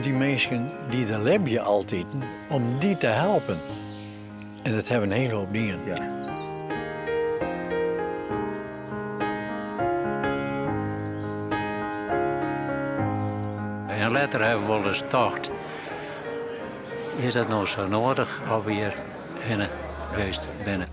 Om dy minsken dy't der libje altiten, om dy te helpen. En dat hawwe we in hiele hoop dien. Ja. En letter hawwe we wolris tocht, is dat no sa noadich of we hjir hinne west binne?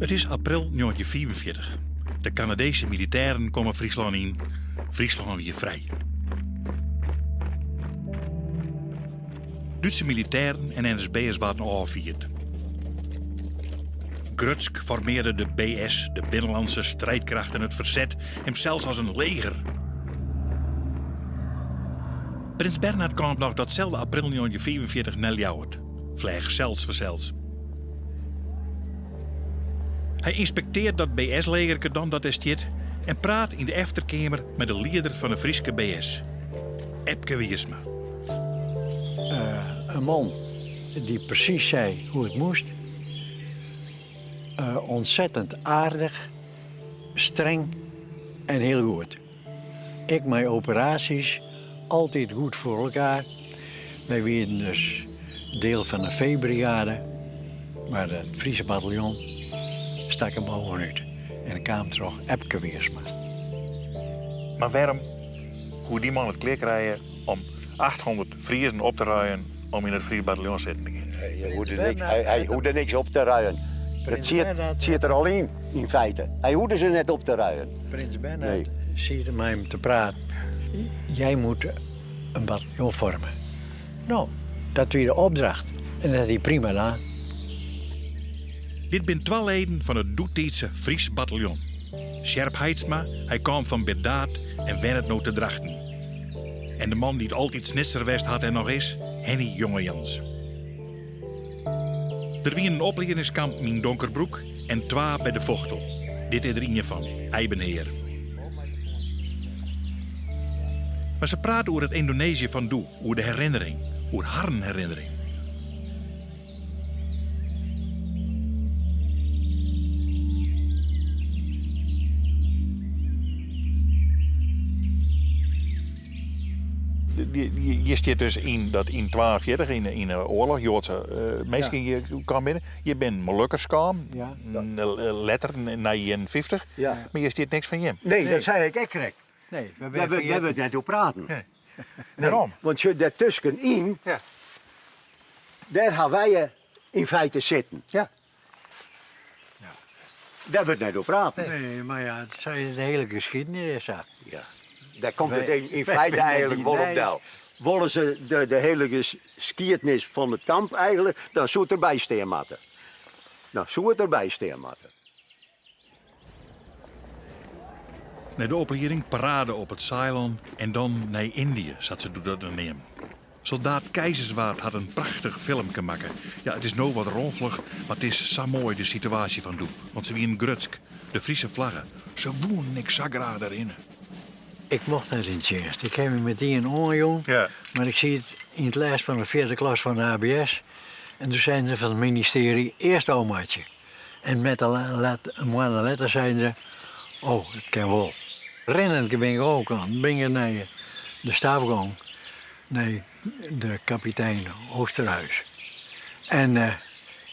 It is april 1945. De Kanadeeske militêren komme Fryslân yn. Fryslân wie frij. Dútse militêren en NSB'ers waarden ôffierd. Grutsk formearde de BS, de Binnenlandse Strijdkrachten, it ferset himsels as in leger. Prins Bernhard kaam noch datselde april 1945 nei Ljouwert, fleach sels fansels. Hy ynspekteart dat BS-legerke dan dat dêr stiet en praat yn de efterkeamer mei de lieder fan de Fryske BS, Epke Wiersma. In man dy't presys sei hoe't it moast. Ontzettend aardich, streng en hiel goed. Ek mei operaasjes, altyd goed foar elkoar. Wy wienen dus diel fan de V-brigade, mar it Friese bataljon stak er bovenút en kaam troch Epke Wiersma. Mar wêrom koe dy man it klear krije om 800 Friezen op te ruien om yn it Fries bataljon sitten te gean? Hy hoegde niks, hy hoegde niks op te ruien. It siet, siet der al yn, yn feite. Hy hoegde se net op te ruien. Prins Bernhard nee. siet mei him te praten. Jij moet in bataljon vormen. No, dat wie de opdracht. En dat hat hy prima daan. Dit binne twa leden fan it doetiidse Fries bataljon. Sjerp Haitsma, hy kaam fan Birdaard en wennet no te Drachten. En de man dy't altyd Snitser west hat en noch is, Henny Jongejans. Der wienen opliedingskampen yn Donkerbroek en twa by de Fochtel. Dit is der ien fan, Eibenheer. Mar se prate oer it Yndonezië fan doe, oer de herinnering, oer harren herinnering. Je stiet dus yn dat yn 42 yn yn de oarloch Joadse uh, minsken ja. hjir kaam binnen. Je binne Molukkers kaam, ja. letter nei 51, ja. mar hjir stiet niks fan jim. Nee, dat sei ik ek krekt. Nee, dêr wurdt net oer praten. Nee. Wêrom? Want sjoch, dêr tuskenyn, ja. dêr ha wy yn feite sitten. Ja. Ja. Dêr wurdt net oer praten. Nee, mar ja, sa is de hiele geschiedenis sa. Ja. Dêr komt it yn feite eigenlik wol op del. Wolle se de, de hiele geskiednis fan it kamp eigenlik, dan soe it derby stean moatte. Dan soe it derby stean moatte. Nei de oplieding parade op it Saailân en dan nei Yndië, sa't se doe dat neamden. Soldaat Keizerswaard hat in prachtich filmke makke. Ja, it is no wat ronfelich, mar it is sa moai de situaasje fan doe. Want se wienen grutsk. De Friese flagge. Se woenen ek sa graach dêrhinne. Ik mocht net yn tsjinst. Ik ha my metien oanjûn, ja. mar ik siet yn it lêst fan de fjirde klas fan de HBS. En doe seinen se fan it ministearje, earst ôfmeitsje. En met in moanne letter seinen se, oh, it kin wol. Rinnend bin ik ôfkaam, bin ik nei de staf gong, nei de kapitein Oosterhuis. En uh,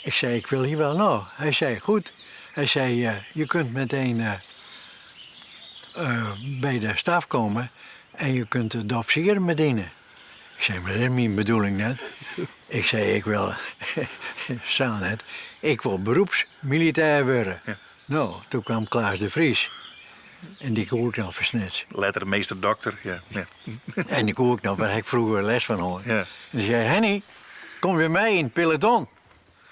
ik zei, ik wil hier wel nou. Hij zei, goed. Hij zei, uh, je kunt meteen uh, bij de staf komen en je kunt de officieren bedienen. Ik sei, mar dat is myn bedoeling net. Ik sei, ik wil, sa net, ik wol beroepsmilitêr wurde. Ja. No, doe kaam Klaas de Vries. En dy koe ik noch fan Snits. Letter meester dokter, ja. ja. En dy koe ik noch, dêr ha ik froeger les fan hân. Ja. En dy sei, Henny, kom wer mei yn it peloton.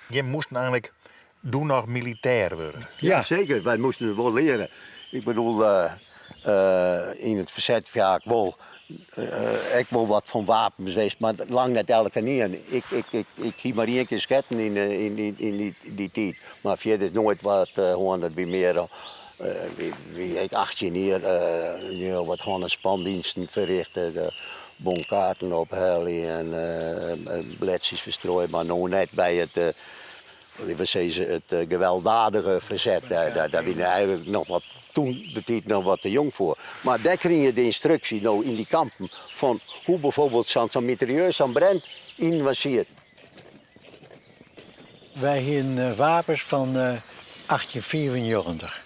Je moasten eigenlik doe noch militêr wurde. Ja, seker. Wy moasten it wol leare. Ik bedoel, uh, uh, yn it ferset faak wol uh, ek wol wat fan wapens west, mar lang net elkenien. Ik, ik, ik, ik hie mar ien kear sketten yn, yn, yn, yn dy, dy tiid. Mar fierder noait wat uh, hân, dat wie mear. Wie ik 18 jier, wat hân- en spandiensten ferrichte, de bonkaarten ophelje en bledsjes ferstrooie, mar no net by it, litte we sizze, it gewelddadige ferset. Dêr wie ik eigenlik noch wat toen de tiid noch wat te jong foar. Mar dêr krige je de ynstruksje no yn dy kampen fan hoe bijvoorbeeld sa'n mitrailleur, sa'n Bren ynlansearret. Wy hienen wapens fan 1895,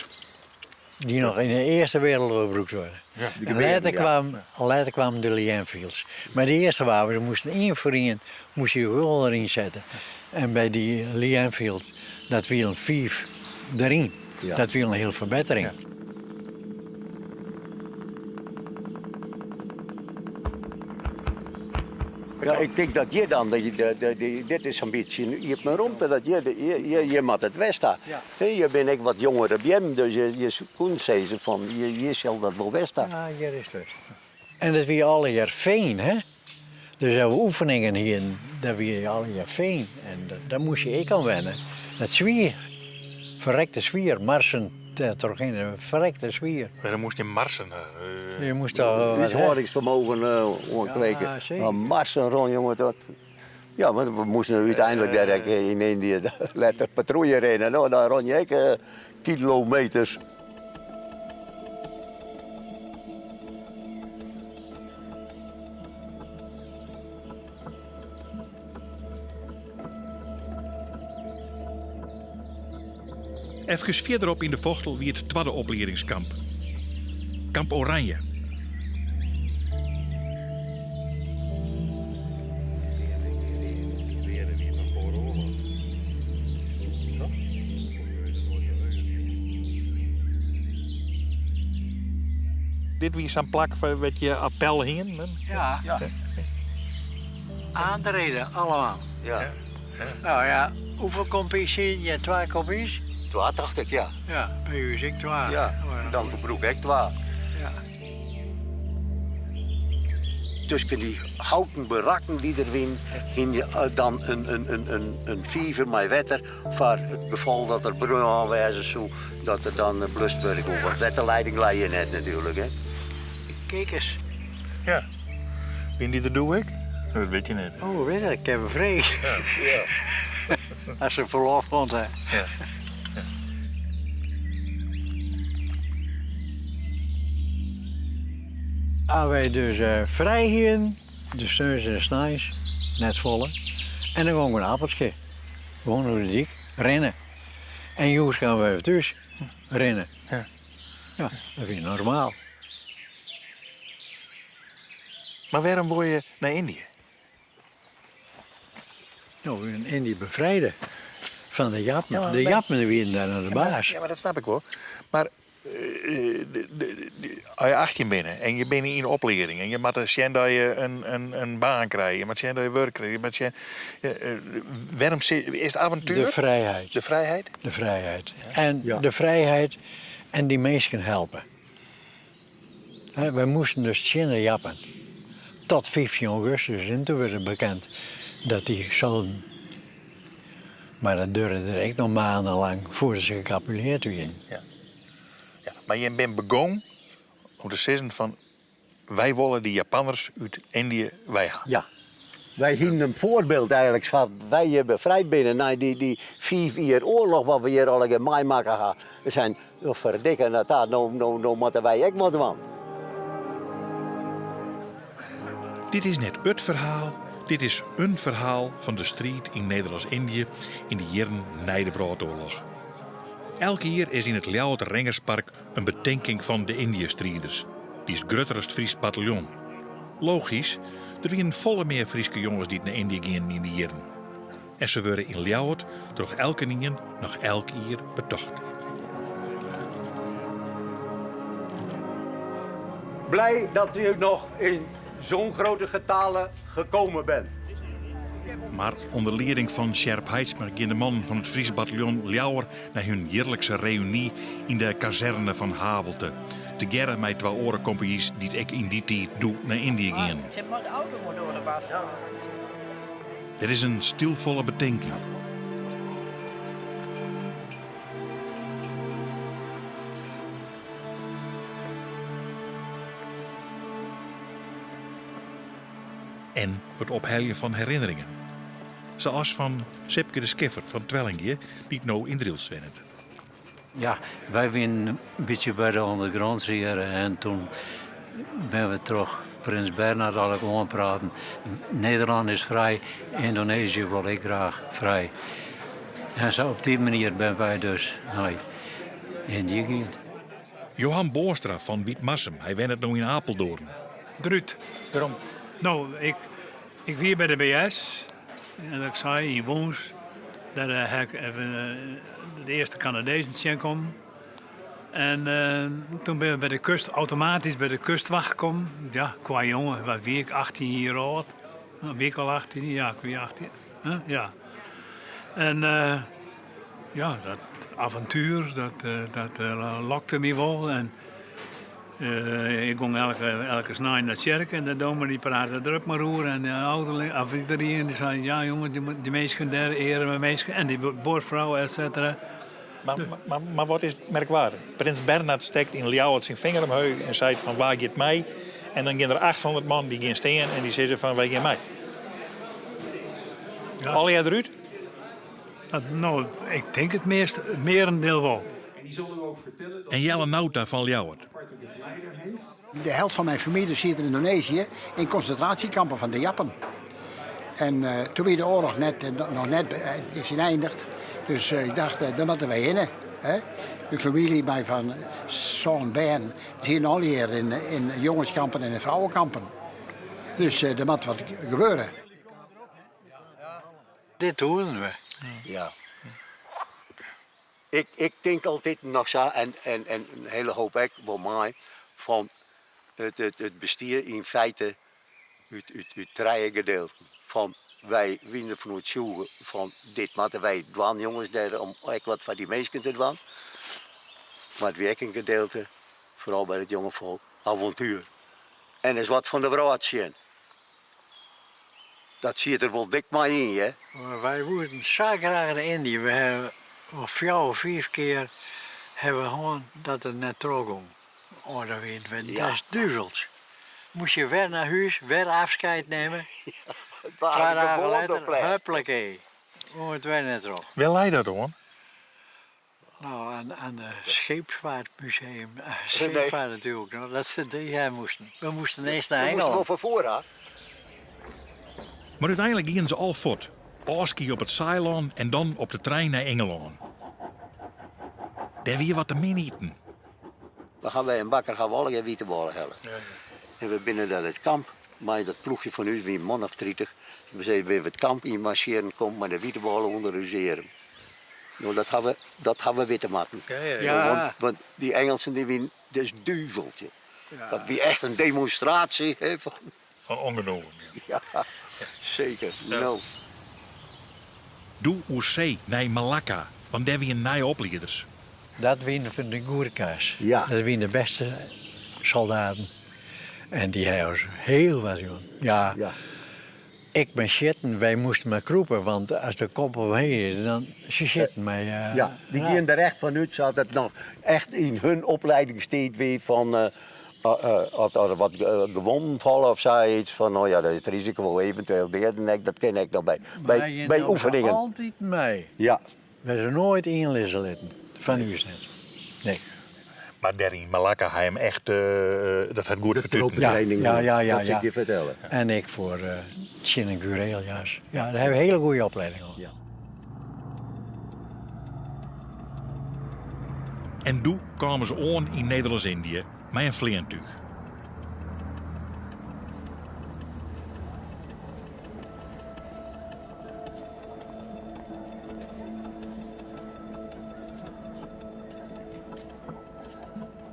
dy't noch yn de Earste Wereldoarloch brûkt wurde. Ja, En letter kwaam, letter kwamen de Lee Enfields. Mar dy earste wapens moasten ien foar ien moast je wol deryn sette. En by dy Lee Enfield, dat wienen fiif deryn. Ja. Dat wie in hiele ferbettering. Ja, ik tink dat hjir dan, dit is sa'n bytsje in iepen romte, dat hjir, hjir moat it west ha. Hjir binne ek wat jongere beammen, dus je koenen sizze fan hjir sil dat wol west ha. Ja, hjir is it west. En it wie allegear fean, hè? Dus as we oefeningen hienen, dan wie allegear fean. En dêr moast je ek oan wenne. Dat swier, ferrekte swier, marsen trochhinne, ferrekte swier. Maar dan moast je marsen. Je moast toch wat, hè? Úthâldingsfermogen oankweke. Ja, seker. Maar marsen rûn, jonge, dat. Ja, want we moasten úteinlik dêr ek yn Yndië letter patrouille rinne. No, dan rûn je ek kilometers. Efkes fierderop yn de Fochtel wie it twadde opliedingskamp. Kamp Oranje. Dit wie sa'n plak foar wêr't je appel hienen? Ja. Ja. Aantreden, allemaal. Ja. Nou ja, hoeveel kompies hiene je? Twa kompies? Twa, tocht ik, ja. Ja, by ús ek twa. Ja, dan gebrûk ek twa. Ja. Tusken dy houten barakken dy't der wienen, hiene je eh, dan in fiver mei wetter foar it gefal dat der brân wêze soe, dat der dan blust wurde koe. Want wetterleiding lei hjir net natuerlik, hè. Kijk eens. Ja. Wiene dy der doe ek? Dat wit je net. Oh, weet ik, ik heb een vrees. Ja. As se ferlof komt, hè. Ja. As wy dus frij hienen, de sneons en de sneins, net folle, en dan gongen we nei Appelskea. Gewoan oer de dyk, rinne. En jûns kamen we wer thús, rinne. Ja. Ja, dat wie normaal. Mar wêrom wolle je nei Yndië? No, we wienen Yndië befrijde fan de Jappen. Ja, maar De Jappen wienen dêr noch de baas. Ja, mar dat snap ik wol. Mar as je 18 binne en je binne yn oplieding en je moatte sjen dat je in baan krije, je moatte sjen dat je wurk krije, je moatte sjen. Wêrom is it avontuer? De frijheid. De frijheid? De frijheid. En de frijheid en dy minsken helpe. Wy moasten dus tsjin de Jappen. Tot 15 augustus en toen wurdt it bekend dat dy solden. Mar dat duorre der ek noch maandenlang foardat se gekapitulearre wienen. Ja. Ja, mar jim binne begûn om te sizzen fan wy wolle dy Japanners út Yndië wei ha. Ja. Wy hienen in foarbyld eigenlik fan wy hjir befrijd binne nei dy 5 jier oarloch wat we hjir allegear meimakke ha. We seinen, no ferdikke dat dat, no, no, no moatte wy ek wat dwaan. Dit is net it ferhaal, dit is in ferhaal fan de striid yn Nederlânsk-Yndië yn de jierren nei de Wrâldoarloch. Elk jier is yn it Ljouwerter Rengerspark in betinking fan de Yndiëstriders. Dy is grutter as it Frysk bataljon. Logysk, der wienen folle mear Fryske jonges dy't nei Yndië gienen yn dy jierren. En se wurde yn Ljouwert troch elkenien noch elk jier betocht. Blij dat u noch yn zo'n grote getale gekomen bent. Mar ûnder lieding fan Sjerp Haitsma gean de mannen fan it Frysk bataljon Ljouwer nei hun jierlikse reüny yn de kazerne fan Havelte. Tegearre mei twa oare kompanjys dy't ek yn dy tiid doe nei Yndië gienen. Der is in stylfolle betinking. En it opheljen fan herinneringen. Sa as fan Sipke de Skiffert fan Twellingea, dy't no yn Drylts wennet. Ja, wy wienen in bytsje by de ondergrond hier en toen binne we troch Prins Bernhard al oanpraten. Nederlân is frij, Yndonezië wol ek graach frij. En sa op dy manier binne wy dus nei Yndië gien. Johan Boonstra fan Wytmarsum, hy wennet no yn Apeldoorn. Derút. Wêrom? No, ik, ik wie by de BS en ik sei yn Wûns, dêr ha ik even de earste Kanadezen tsjinkommen. En toen binne we by de kust, automatysk by de kustwacht kommen. Ja, kwa jonge, wat wie ik, 18 jier âld. Wie ik al 18? Ja, ik wie 18. Huh? Ja. En ja, dat avontuer, dat lokte my wol. En ik gong elke, elke snein nei tsjerke en de dominee prate der ek mar oer. En de ouderling, of iedereen die sei, ja jonge, dy minsken dêr, earme minsken, en dy buorfrou, et cetera. Mar, mar, mar wat is merkwaardich? Prins Bernhard stekt yn Ljouwert syn finger omheech en seit fan wa giet mei? En dan gean der 800 man dy gean stean en dy sizze fan wy gean mei. Ja. Allegear derút? Dat, no, ik tink it meast, it mearendeel wol. En Jelle Nauta fan Ljouwert. De helft fan myn famylje siet yn Yndonezië yn konsintraasjekampen fan de Jappen. En uh, toen wie de oarloch net, eh, noch net eh, is eindigd. Dus ik dacht, uh, dêr moatte wy hinne. Hè? De famylje mei fan sân bern sieten allegear yn, yn jongeskampen en in frouwenkampen. Dus uh, der moat wat gebeure. Dit hoorden we. Ja. Ik, ik tink altyd noch sa, en, en, en in hiele hoop ek wol mei, fan it, it, it bestie yn feite út, út, út trije gedeelten. Fan wy wiene derfan oertsjûge fan dit moatte wy dwaan jonges, dêr om ek wat foar dy minsken te dwaan. Mar it wie ek in gedeelte, foaral by it jonge folk, avontuer. En ris wat fan de wrâld sjen. Dat siet der wol dik mei yn, hear. Mar wy woenen sa graach nei Yndië. We hawwe al fjouwer, fiif kear hawwe we hân dat it net trochgong. Oh, dat wie des duvels. Moast je wer nei hûs, wer afscheid nimme. Twa dagen letter, huppakee. Gong it wer net troch. Wêr lei dat oan? No, oan, oan de Scheepvaartmuseum. Scheepvaart natuerlik, no, dat se dy ha moasten. We moasten earst nei We moasten Engelân. wol fan foar ha. Mar úteinlik gienen se al fuort. Ôfskie op it Saailân en dan op de trein nei Ingelân. Dêr wie wat te min iten. We ha by in bakker ha we allegear wite bôle helle. En we binne nei it kamp mei dat ploechje fan ús, wie in man of 30. We sizze, binne we it kamp yn marsjearren kommen mei de wite bôle ûnder ús earm. No, dat ha we, dat ha we witte moatten. Ja. Want, want dy Engelsen dy wienen des duvels. Dat wie echt in demonstratie. Hè, fan, Fan ongenoegen. ja, seker. No. Doe oer see nei Malakka, want dêr wienen nije oplieders. Dat wienen fan de Gurkha's. Ja. Dat wienen de bêste soldaten. En dy hawwe ús hiel wat jûn. Ja. Ja. Ek mei sjitten, wy moasten mar krûpe, want as de kop omheech is, dan se sjitten mei. Uh, Ja, dy gienen der echt fan út sa't it noch echt yn hun opleidingstiid wie fan uh, as der wat gewonden falle of sayts fan no ja, dat is it risiko eventueel deaden ek, dat kin ek noch by, by, by oefeningen. Altyd mei. Ja. Wy se noait ynlizze litten, fan ús net. Nee. Mar dêr yn Malakka ha him echt, dat hat goed De fertuten. troepentraining, Ja, ja, ja, dat sil ja. ik je fertelle. En ek foar tsjin de guerrilla's. Ja, dêr hawwe we hiele goede oplieding oan. Ja. En doe kamen se oan yn Nederlânsk-Yndië mei in fleantúch.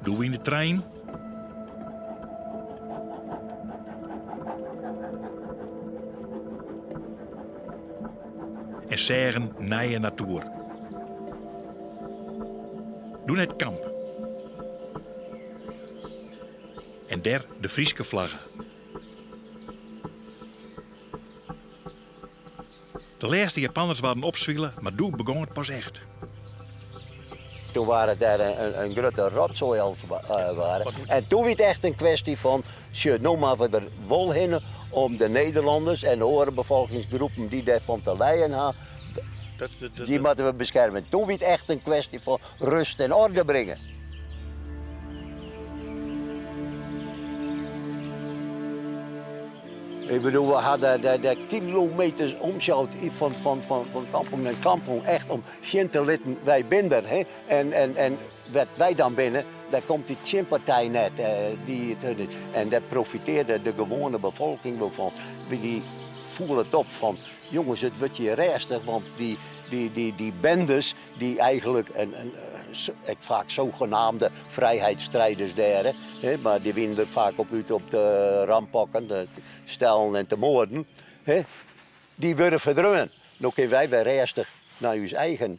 Doe yn de trein. En seagen nije natoer. Doe nei it kamp. En dêr de Fryske flagge. De lêste Japanners waarden opswile, mar doe begûn it pas echt. Toen waren dêr in, in grutte rotsoai als het ware. En toen wie it echt in kwestje fan, sjoch, no moatte we der wol hinne. om de Nederlanners en de oare befolkingsgroepen dy't dêrfan te lijen ha, dy moatte we beskerme. Toen wie it echt in kwestje fan rust en orde bringe. Ik bedoel, we ha dêr kilometers omsjoud fan kampong nei kampong, echt om sjen te litten, wy binne der. Hè? En wêr't wy dan binne, dêr komt dy tsjinpartij net. En dêr profitearde de gewoane befolking wol fan. Dy foel it op fan, jonges, it wurdt hjir rêstich, want dy bendes, dy't eigenlik ek faak zogenaamde vrijheidsstrijders dêr, mar dy wienen der faak op út om te rampakken, te stellen en te moarden, dy wurde ferdreaun. No kinne wy wer rêstich nei ús eigen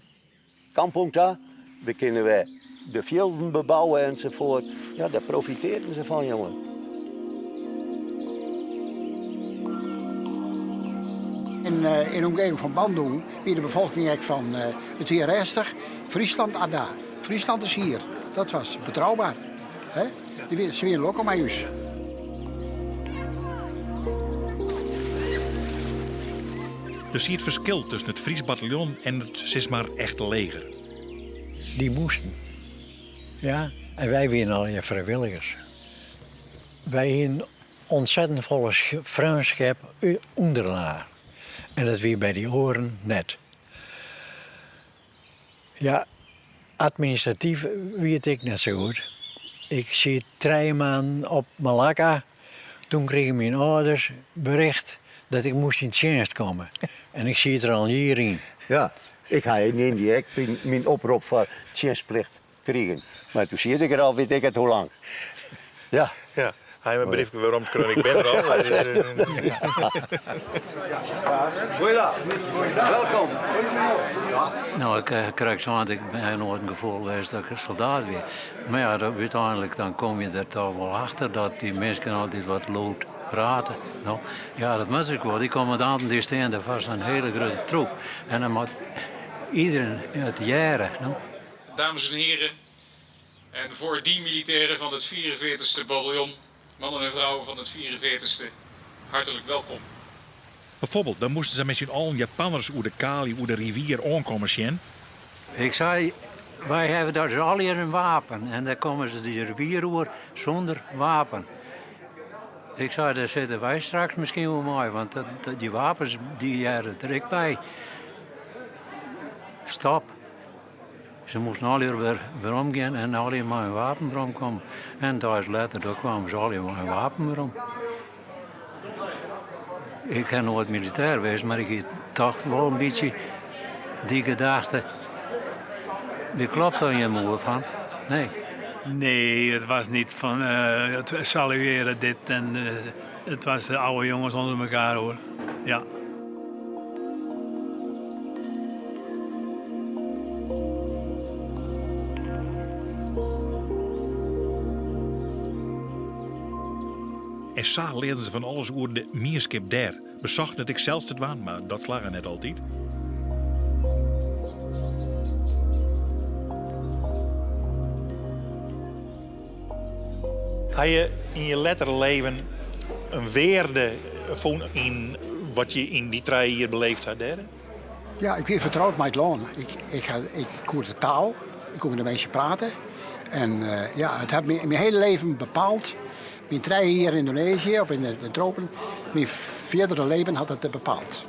kampong ta, we kinne wer de fjilden bebouwe ensafoart. Ja, dêr profitearden se fan, jongen. In de omgeving fan Bandung wie de befolking ek fan it wie rêstich. Friesland ada, Friesland is hier. Dat was betrouwbaar. Hè? Se wiene lokkich mei ús. Der siet ferskil tusken it Fries bataljon en it sis mar echte leger. Dy moasten. Ja, en wy wiene allegear frijwilligers. Wy hienen ontzettend folle freonskip ûnderinoar. En dat wie by dy oaren net. Ja, administratyf wie it ek net sa goed. Ik siet trije maanden op Malakka. Toen krigen myn âlders bericht dat ik moast yn tsjinst komme. En ik siet der al in jier yn. Ja, ik ha yn Yndië ek myn oprop foar tsjinstplicht krigen. Mar toen siet ik der al wit ik it hoe lang. Ja. Ja, hy hat in briefke werom skreaun, ik bin der al. Goeiedag. Welkom. No, ik ha krekt sein, ik ha noait in gefoel west dat ik soldaat wie. Mar ja, úteinlik dan komme je der toch wol achter dat dy minsken altyd wat lûd prate. No, ja, dat moat ek wol. Dy kommandanten dy stean der foar sa'n hiele grutte troep. En dan moat iderien it hearre. No. Dames en heren, en voor die militairen van het 44ste bataljon, mannen en vrouwen van het 44ste, hartelijk welkom. Bijvoorbeeld, dan moasten se mei syn allen Japanners oer de Kali oer de rivier oankommen sjen. Ik sei, wy hawwe daar dus allegear in wapen en dêr komme se de rivier oer sûnder wapen. Ik sei, dêr sitte wy straks miskien wol mei, want dy wapens dy hearre der ek by. Stop. Se moasten allegear wer werom gean en allegear mei in wapen werom komme. En deis letter doe kwamen se allegear mei in wapen werom. Ik ha noait militêr west, mar ik hie toch wol in bytsje dy gedachte. Dy klopt dan je moer fan. Nee. Nee, het was niet van uh, het salueren dit en uh, het was de oude jongens onder elkaar hoor. Ja. En sa learden se fan alles oer de mienskip dêr. Besochten it ek sels te dwaan, mar dat slagge net altyd. Ha je yn je lettere leven in wearde fûn yn wat je yn dy trije jier beleefd ha dêr? Ja, ik wie fertroud mei it lân. Ik, ik, ik koe de taal, ik koe mei de minsken prate. En uh, ja, it hat myn hiele leven bepaald. Myn trije jier yn Yndonezië of yn de tropen, myn fierdere leven hat it bepaald.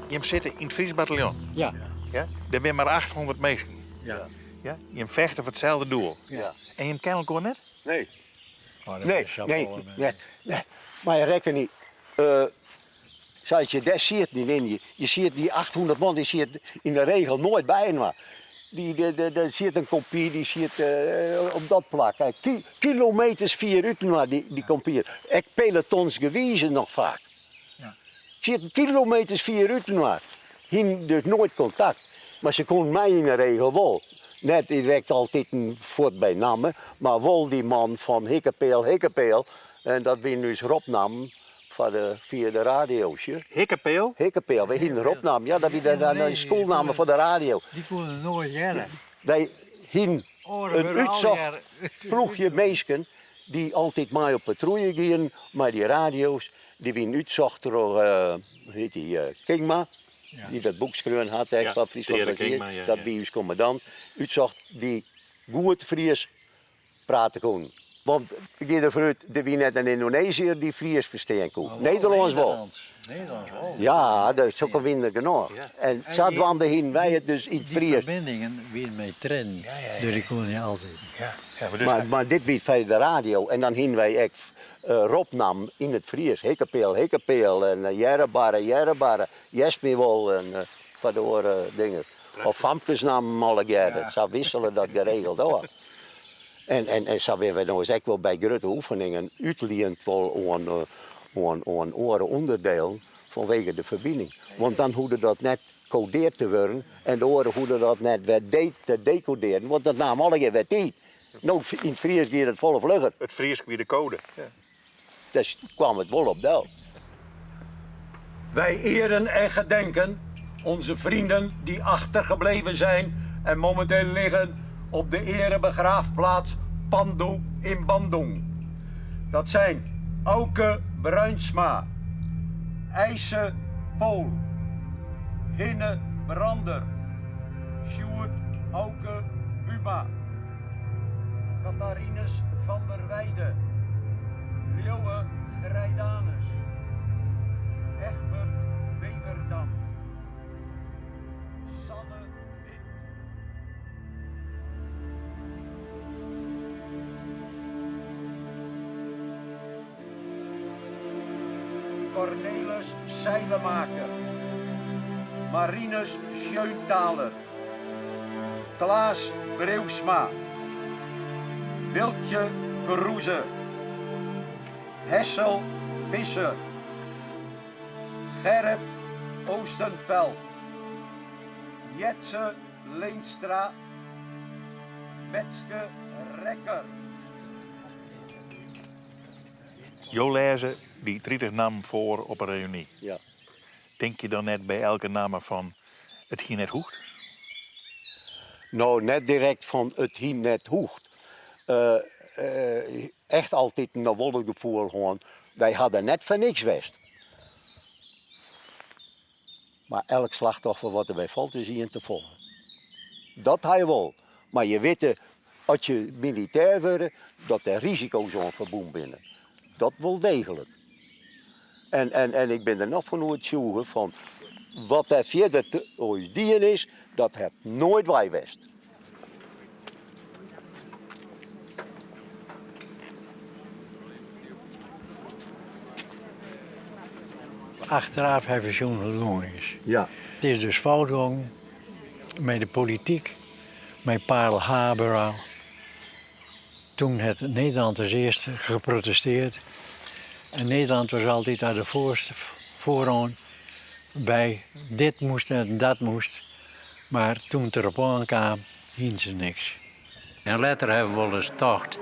Jim sitte yn it Fries bataljon. Ja. Ja? Der binne mar 800 minsken. Ja. Ja? Jim fechte foar itselde doel. Ja. En jim kenne elkoar net? Nee. Oh, dat Nee, is zo nee, vol, net, net. Mar je rekken niet. Uh, Sa't je dêr siet yn Yndië, je siet dy 800 man, dy siet yn de regel noait byinoar. Dy, der siet in kompy, dy siet op dat plak. Kilometers fier útinoar, dy, dy kompy. Ek pelotonsgewize noch faak. Ja. Sieten kilometers fier útinoar. Hienen dus noait kontakt. Mar se koenen my yn 'e regel wol. Net direkt altiten fuort by namme, mar wol dy man fan Hikkepeal, Hikkepeal. En dat wienen ús ropnammen. Foar de, fia de radio, sjoch. Hikkepeel? Hikkepeel, wy hienen ropnammen. Ja, dat wie de, de skûlnamme foar de radio. Dy koene noait hearre. Wy hienen in útsocht ploechje minsken dy't altyd mei op patrûlje gienen mei dy radio's. Dy wienen útsocht troch, hoe hjit dy, Kingma, dy't dat boek skreaun hat ek fan Fryslân was hier. Dat wie ús kommandant. Útsocht dy't goed Frysk prate koenen. Want ik gean derfan út, der wie net in Yndoneziër dy't Frysk ferstean koe. Nederlânsk wol. Nederlânsk wol. Ja, sokke wienen der genôch. En sadwaande hienen wy it dus yn it Dy Frysk. ferbindingen wienen mei treinen, dus dy koenen je altyd. Mar dit wie fia de radio en dan hienen wy ek ropnammen yn it Frysk. Hikkepeal, hikkepeal en hearrebarre, hearrebarre, hearst my wol en foar de oare dingen. Of famkesnammen allegearre, sa wissele dat geregeld ôf. En sa binne wy no ris ek wol by grutte oefeningen útliend wol oan oare ûnderdielen fanwege de ferbining. Want dan hoegde dat net kodeard te wurden en de oare hoegde dat net wer te dekodearjen, want dat naam allegear wer tiid. No, yn it Frysk gie dat folle flugger. It Frysk wie de kode. Dêr kwam it wol op del. Wij eren en gedenken onze vrienden die achtergebleven zijn en momenteel liggen op de erebegraafplaats Pandu in Bandung. Dat zijn Auke Bruinsma, IJse Pool, Hinne Brander, Sjoerd Auke Buma, Catharinus van der Weide, Lieuwe Grijdanus, Egbert Beverdam, Sanne Wind. Cornelis Zeilemaker, Marinus Schöntaler, Klaas Breeuwsma, Wiltje Kroeze, Hessel Visser, Gerrit Oostenveld, Jetse Leenstra, Betske Rekker. Jo lêze dy 30 nammen foar op 'e reüny. Ja. Tinke je dan net by elke namme fan it hie net hoegd? No, net direkt fan it hie net hoegd. Echt altyd noch wol it gefoel hân, wy ha der net foar niks west. Mar elk slachtoffer wat derby falt is ien te folle. Dat ha je wol. Mar je witte, as je militêr wurde, dat der risiko's oan ferbûn binne. Dat wol deeglik. En, en, en ik bin der noch fan oertsjûge fan wat der fierder oan ús dien is, dat hat noait wei west. Achteraf ha we sjoen hoe't it gong is. Ja. It is dus fout gong mei de polityk, mei Pearl Harbor al. Toen hat Nederland as earste geprotesteerd. En Nederland was altyd oan de foarste foaroan by dit moast en dat moast. Mar toen it derop oankaam, hienen se niks. En letter ha we wolris tocht,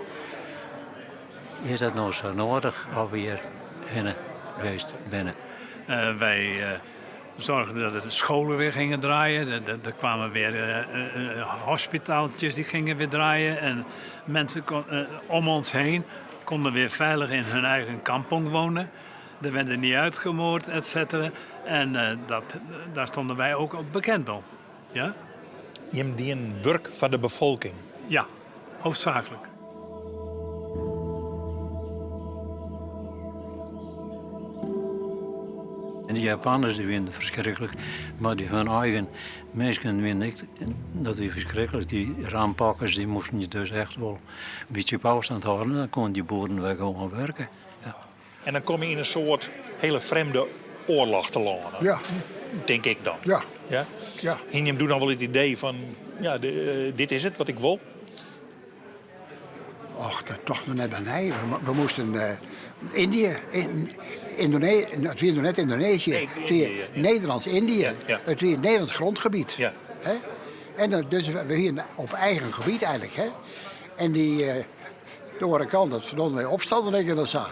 is dat no sa noadich of we hjir hinne west binne? Wy zorgden dat de scholen weer gingen draaien. Er kwamen weer hospitaaltjes die gingen weer draaien. En mensen om ons heen konden weer veilig in hun eigen kampong wonen. Er werden niet uitgemoord, et cetera. En dat, daar stonden wij ook op bekend om. Ja? Jim dienen wurk foar de befolking? Ja, hoofdzakelijk. En de Japanners die wienen ferskriklik, mar dy hun eigen minsken wienen ek, dat wie ferskriklik. Dy rampakkers die moasten je dus echt wol in bytsje op ôfstân hâlde, dan koenen dy boeren wer gewoan wurke. Ja. En dan komme je yn in soart hiele frjemde oarloch telâne. Ja. Tink ik dan. Ja. Ja? Ja. Hiene jim doe dan wol it idee fan, ja, dit is it wat ik wol? Och, dat tocht noch net by nei. We moasten Yndië, Yndonezië, it wie noch net Yndonezië, it wie Nederlands-Yndië. It wie Nederlands grondgebied. Ja. En dus we hienen op eigen gebiet eigenlijk. Hè. En dy. De oare kant, dat ferdomme opstannelingen en sa.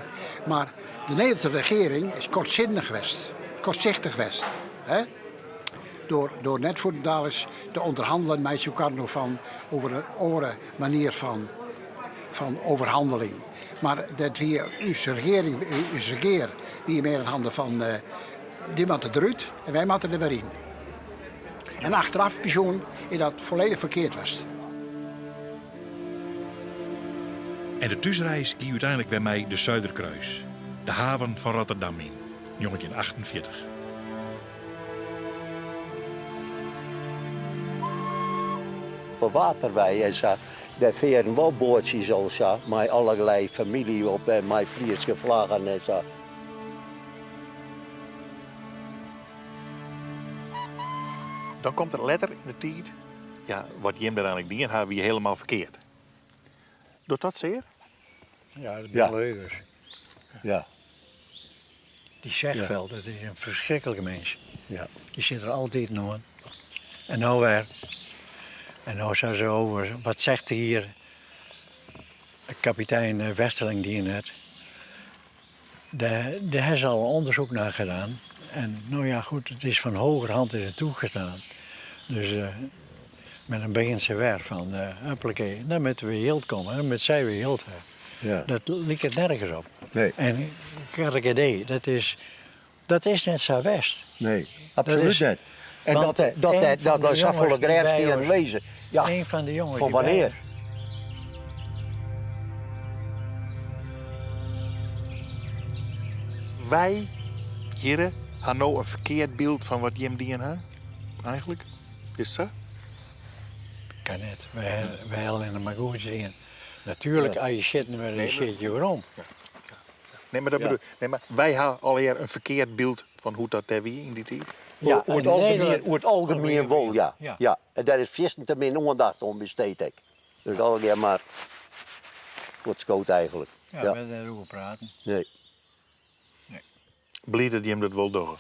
Mar de Nederlânske regearing is kortsinnich west, kortsichtich west. Hè? Door net fuortendaliks te ûnderhanneljen mei Sukarno fan oer in oare manier fan overhandeling. Mar dat wie ús regearing, ús regear wie mear in hande fan dy moatte derút en wy moatte der wer yn. En achteraf besjoen is dat folledich ferkeard west. En de thúsreis gie úteinlik wer mei de Zuiderkruis, de haven fan Rotterdam yn 1948. Op Waterwei en sa, dêr fearen wol boatsjes al sa, mei allerlei famylje op en mei Fryske flaggen en sa. Dan komt der letter yn de tiid, ja, wat jim der eigenlik dien ha, wie helemaal ferkeard. Docht dat sear? Ja, dat binne leugens. Ja. Dy Zegveld, dat is in ferskriklike mins. Ja. Dy sit der altyd oan. En no wer. En no sei se over, wat zegt hier kapitein Westerling dien hat. Dêr, dêr ha se al ûndersyk nei gedaan. En no ja, goed, it is fan hogerhand is it toegestaan. Dus met dan begjint se wer fan, uh, huppakee, dan moatte we jild komme, dan moat sy wer jild ha. Ja. Dat liket nergens op. Nee. En KRGD, dat is net sa west. Nee, absolút is- net. En want dat, dat, een dat, van dat de er safolle jonges die bij grêfstiennen ons- lizze. Ja, Een fan de jonges fan die bij wannear? Wy hjirre ha no in ferkeard byld fan wat jim dien ha, eigenlik. Is it sa? Kan net. Wy ha allinnich mar goed dien. Natuerlik, as je sjitten wurde, dan sjit je werom. Nee, mar dat bedoel, nee, mar wy ha allegear in ferkeard byld fan hoe't dat dêr wie yn dy tiid. Ja, Oer it in algemien, Nederland- oer it algemien wol, ja. Ja. ja. En dêr is fierstente min oandacht oan besteed ek. Dus allegear mar fuortskood eigenlik. Ja, we dêroer praten. Nee. Bliid dat jim dat wol dogge.